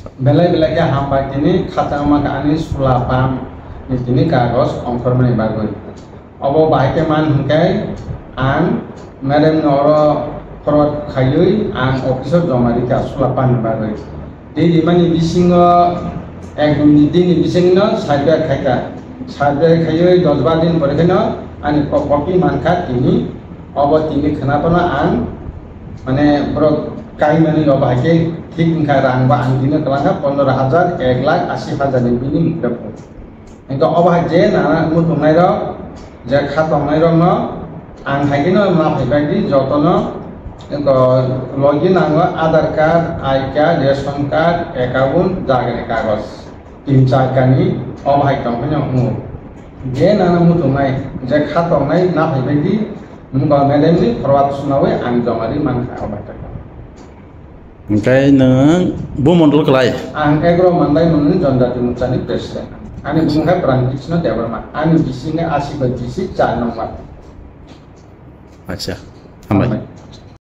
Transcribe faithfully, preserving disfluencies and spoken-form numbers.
Belai belai khe hambai tini khatang ma khe ani sula pam ni tini kagos ongkhormani bagwi. Obo bahai khe man hwnkhe ang madam no oro forward khaiwi ang office o joma rikha sula pam ni bagwi. Tei rimani bisingo ek dui din ni bisingno survey khaikha. Survey khaiwi dos bar din pore kheno ani ko-, copy mankha tini. Obo tini khwna phano ang mane borok kaimani obo hai khe thik wngkha rang ba ang tini kwlangkha pondro hajar, ek lakh asi hajar ni bini mukhe. Hingke obo hai je nana muthungnairok, je kha tongnairokno ang hai kheno ma phaibai di jotono, hingke logi nango Aadhaar card, I card, ration card, account, jagani kagoj. Tin char kani obo hai tong phano wngo. Je nana muthungnai, je kha tongnai na phaibai di, wngkha madam ni forward sunawi ang joma ri mankha obo hai tong. Hingke nwng bo mondol kwlai? Ang Egro Mandai Mungni Jonjati Muchani President. Ani bumung hai Pran Krishna Debbarma. Ani bisingni asi bai bisi char number. Acha. Hambai. Hambai.